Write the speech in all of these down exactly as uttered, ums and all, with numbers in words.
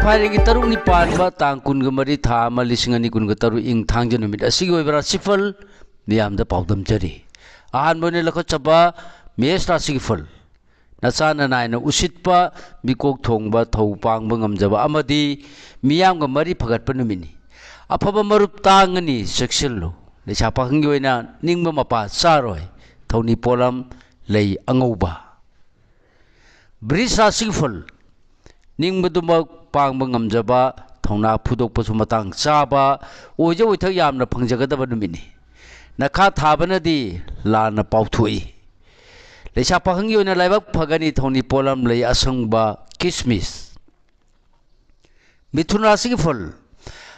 ꯐꯥꯏꯔꯦꯟꯒꯤ ꯇꯔꯨꯛꯅꯤ ꯄꯥꯟꯕ ꯇꯥꯡ ꯀꯨꯟꯒ ꯃꯔꯤ, ꯊꯥ ꯑꯃ, ꯂꯤꯁꯤꯡ ꯑꯅꯤ ꯀꯨꯟꯒ ꯇꯔꯨꯛ, ꯏꯪ ꯊꯥꯡꯖ ꯅꯨꯃꯤꯠ ꯑꯁꯤꯒꯤ ꯑꯣꯏꯕ ꯔꯥꯁꯤꯐꯜ ꯃꯤꯌꯥꯝꯗ ꯄꯥꯎꯗꯝꯖꯔꯤ꯫ ꯑꯍꯥꯟꯕ ꯑꯣꯏꯅ ꯂꯧꯈꯠꯆꯕ ꯃꯦꯁ ꯔꯥꯁꯤꯒꯤ ꯐꯜ꯫ ꯅꯆꯥ ꯅꯅꯥꯏꯅ ꯎꯁꯤꯠꯄ, ꯃꯤꯀꯣꯛ ꯊꯣꯡꯕ, ꯊꯧ ꯄꯥꯡꯕ ꯉꯝꯖꯕ ꯑꯃꯗꯤ ꯃꯤꯌꯥꯝꯒ ꯃꯔꯤ ꯐꯒꯠꯄ ꯅꯨꯃꯤꯠꯅꯤ꯫ ꯑꯐꯕ ꯃꯔꯨꯞ ꯇꯥꯡꯒꯅꯤ, ꯆꯦꯛꯁꯤꯜꯂꯨ꯫ ꯂꯩꯁꯥ ꯄꯥꯈꯪꯒꯤ ꯑꯣꯏꯅ ꯅꯤꯡꯕ ꯃꯄꯥ ꯆꯥꯔꯣꯏ꯫ ꯊꯧꯅꯤ ꯄꯣꯠꯂꯝ ꯂꯩ ꯑꯉꯧꯕ꯫ ꯕ꯭ꯔꯤꯖ ꯔꯥꯁꯤꯒꯤ ꯐꯜ꯫ ꯅꯤꯡꯕꯗꯨꯃꯛ ꯄꯥꯡꯕ ꯉꯝꯖꯕ, ꯊꯧꯅꯥ ꯐꯨꯗꯣꯛꯄꯁꯨ ꯃꯇꯥꯡ ꯆꯥꯕ, ꯑꯣꯏꯖ ꯑꯣꯏꯊꯛ ꯌꯥꯝꯅ ꯐꯪꯖꯒꯗꯕ ꯅꯨꯃꯤꯠꯅꯤ꯫ ꯅꯈꯥ ꯊꯥꯕꯅꯗꯤ ꯂꯥꯟꯅ ꯄꯥꯎꯊꯣꯛꯏ꯫ ꯂꯩꯁꯥ ꯄꯥꯈꯪꯒꯤ ꯑꯣꯏꯅ ꯂꯥꯏꯕꯛ ꯐꯒꯅꯤ, ꯊꯧꯅꯤ ꯄꯣꯠꯂꯝ ꯂꯩ ꯑꯁꯪꯕ, ꯀꯤꯁꯃꯤꯁ꯫ ꯃꯤꯊꯨꯟ ꯔꯥꯁꯤꯒꯤ ꯐꯜ꯫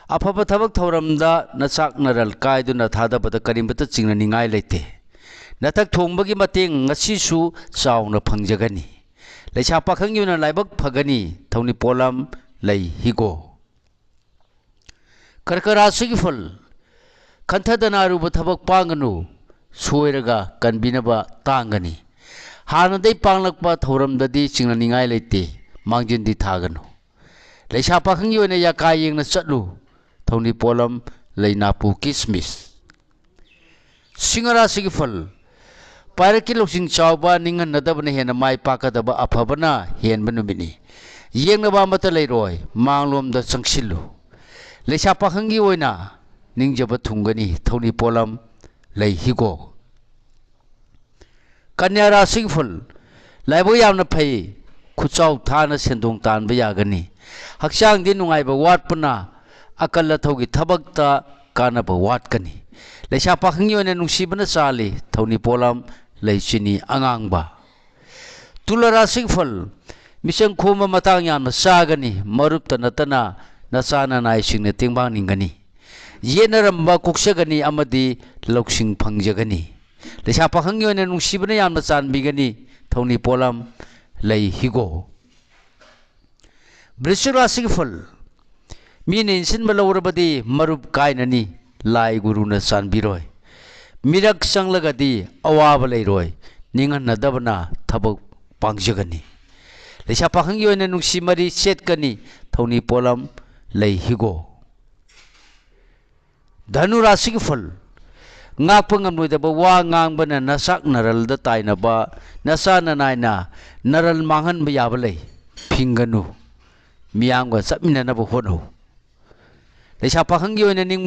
ꯑꯐꯕ ꯊꯕꯛ ꯊꯧꯔꯝꯗ ꯅꯆꯥꯛ ꯅꯔꯜ ꯀꯥꯏꯗꯨꯅ ꯊꯥꯗꯕꯗ ꯀꯔꯤꯃꯠꯇ ꯆꯤꯡꯅꯅꯤꯡꯉꯥꯏ ꯂꯩꯇꯦ꯫ ꯅꯊꯛ ꯊꯣꯡꯕꯒꯤ ꯃꯇꯦꯡ ꯉꯁꯤꯁꯨ ꯆꯥꯎꯅ ꯐꯪꯖꯒꯅꯤ꯫ ꯂꯩꯁꯥ ꯄꯥꯈꯪꯒꯤ ꯑꯣꯏꯅ ꯂꯥꯏꯕꯛ ꯐꯒꯅꯤ, ꯊꯧꯅꯤ ꯄꯣꯠꯂꯝ ꯂꯩ ꯍꯤꯒꯣ꯫ ꯀꯔꯀ ꯔꯥꯁꯤꯒꯤ ꯐꯜ꯫ ꯈꯟꯊꯗꯅ ꯑꯔꯨꯕ ꯊꯕꯛ ꯄꯥꯡꯒꯅꯨ, ꯁꯣꯏꯔꯒ ꯀꯟꯕꯤꯅꯕ ꯇꯥꯡꯒꯅꯤ꯫ ꯍꯥꯟꯅꯗꯩ ꯄꯥꯡꯂꯛꯄ ꯊꯧꯔꯝꯗꯗꯤ ꯆꯤꯡꯅꯅꯤꯡꯉꯥꯏ ꯂꯩꯇꯦ, ꯃꯥꯡꯖꯤꯟꯗꯤ ꯊꯥꯒꯅꯨ꯫ ꯂꯩꯁꯥ ꯄꯥꯈꯪꯒꯤ ꯑꯣꯏꯅ ꯌꯥꯀꯥ ꯌꯦꯡꯅ ꯆꯠꯂꯨ, ꯊꯧꯅꯤ ꯄꯣꯠꯂꯝ ꯂꯩ ꯅꯥꯄꯨ ꯀꯤꯁꯃꯤꯁ꯫ ꯁꯤꯡꯍ ꯔꯥꯁꯤꯒꯤ ꯐꯜ꯫ ꯄꯥꯏꯔꯛꯀꯤ ꯂꯧꯁꯤꯡ ꯆꯥꯎꯕ, ꯅꯤꯡꯍꯟꯅꯗꯕꯅ ꯍꯦꯟꯅ ꯃꯥꯏ ꯄꯥꯛꯀꯗꯕ, ꯑꯐꯕꯅ ꯍꯦꯟꯕ ꯅꯨꯃꯤꯠꯅꯤ꯫ ꯌꯦꯡꯅꯕ ꯑꯃꯠꯇ ꯂꯩꯔꯣꯏ, ꯃꯥꯡꯂꯣꯝꯗ ꯆꯪꯁꯤꯜꯂꯨ꯫ ꯂꯩꯁꯥ ꯄꯥꯈꯪꯒꯤ ꯑꯣꯏꯅ ꯅꯤꯡꯖꯕ ꯊꯨꯡꯒꯅꯤ, ꯊꯧꯅꯤ ꯄꯣꯠꯂꯝ ꯂꯩ ꯍꯤꯒꯣꯛ꯫ ꯀꯟꯌꯥ ꯔꯥꯁꯤꯒꯤ ꯐꯜ꯫ ꯂꯥꯏꯕꯛ ꯌꯥꯝꯅ ꯐꯩ, ꯈꯨꯠꯆꯥꯎ ꯊꯥꯅ ꯁꯦꯟꯗꯣꯡ ꯇꯥꯟꯕ ꯌꯥꯒꯅꯤ꯫ ꯍꯛꯆꯥꯡꯗꯤ ꯅꯨꯡꯉꯥꯏꯕ ꯋꯥꯠꯄꯅ ꯑꯀꯜ ꯑꯊꯧꯒꯤ ꯊꯕꯛꯇ ꯀꯥꯟꯅꯕ ꯋꯥꯠꯀꯅꯤ꯫ ꯂꯩꯁꯥ ꯄꯥꯈꯪꯒꯤ ꯑꯣꯏꯅ ꯅꯨꯡꯁꯤꯕꯅ ꯆꯥꯜꯂꯤ, ꯊꯧꯅꯤ ꯄꯣꯠꯂꯝ ꯂꯩ ꯆꯤꯅꯤ ꯑꯉꯥꯡꯕ꯫ ꯇꯨꯂꯥ ꯔꯥꯁꯤꯒꯤ ꯐꯜ꯫ ꯃꯤꯆꯪ ꯈꯣꯝꯕ ꯃꯇꯥꯡ ꯌꯥꯝꯅ ꯆꯥꯒꯅꯤ, ꯃꯔꯨꯞꯇ ꯅꯠꯇꯅ ꯅꯆꯥ ꯅꯅꯥꯏꯁꯤꯡꯅ ꯇꯦꯡꯕꯥꯡ ꯅꯤꯡꯒꯅꯤ꯫ ꯌꯦꯠꯅꯔꯝꯕ ꯀꯣꯛꯆꯒꯅꯤ ꯑꯃꯗꯤ ꯂꯧꯁꯤꯡ ꯐꯪꯖꯒꯅꯤ꯫ ꯂꯩꯁꯥ ꯄꯥꯈꯪꯒꯤ ꯑꯣꯏꯅ ꯅꯨꯡꯁꯤꯕꯅ ꯌꯥꯝꯅ ꯆꯥꯟꯕꯤꯒꯅꯤ, ꯊꯧꯅꯤ ꯄꯣꯠꯂꯝ ꯂꯩ ꯍꯤꯒꯣ꯫ ꯕ꯭ꯔꯤꯁꯤꯛ ꯔꯥꯁꯤꯒꯤ ꯐꯜ꯫ ꯃꯤꯅ ꯏꯟꯁꯤꯟꯕ ꯂꯧꯔꯕꯗꯤ ꯃꯔꯨꯞ ꯀꯥꯏꯅꯅꯤ, ꯂꯥꯏ ꯒꯨꯔꯨꯅ ꯆꯥꯟꯕꯤꯔꯣꯏ꯫ ꯃꯤꯔꯛ ꯆꯪꯂꯒꯗꯤ ꯑꯋꯥꯕ ꯂꯩꯔꯣꯏ, ꯅꯤꯡꯍꯟꯅꯗꯕꯅ ꯊꯕꯛ ꯄꯥꯡꯖꯒꯅꯤ꯫ ꯂꯩꯁꯥ ꯄꯥꯈꯪꯒꯤ ꯑꯣꯏꯅ ꯅꯨꯡꯁꯤ ꯃꯔꯤ ꯁꯦꯠꯀꯅꯤ, ꯊꯧꯅꯤ ꯄꯣꯠꯂꯝ ꯂꯩ ꯍꯤꯒꯣꯛ꯫ ꯙꯅꯨ ꯔꯥꯁꯤꯒꯤ ꯐꯜ꯫ ꯉꯥꯛꯄ ꯉꯝꯂꯣꯏꯗꯕ ꯋꯥ ꯉꯥꯡꯕꯅ ꯅꯆꯥꯛ ꯅꯔꯜꯗ ꯇꯥꯏꯅꯕ, ꯅꯆꯥ ꯅꯅꯥꯏꯅ ꯅꯔꯜ ꯃꯥꯡꯍꯟꯕ ꯌꯥꯕ ꯂꯩ꯫ ꯐꯤꯡꯒꯅꯨ꯫ ꯃꯤꯌꯥꯝꯒ ꯆꯠꯃꯤꯟꯅꯅꯕ ꯍꯣꯠꯅꯧ꯫ ꯂꯩꯁꯥ ꯄꯥꯈꯪꯒꯤ ꯑꯣꯏꯅ ꯅꯤꯡꯕ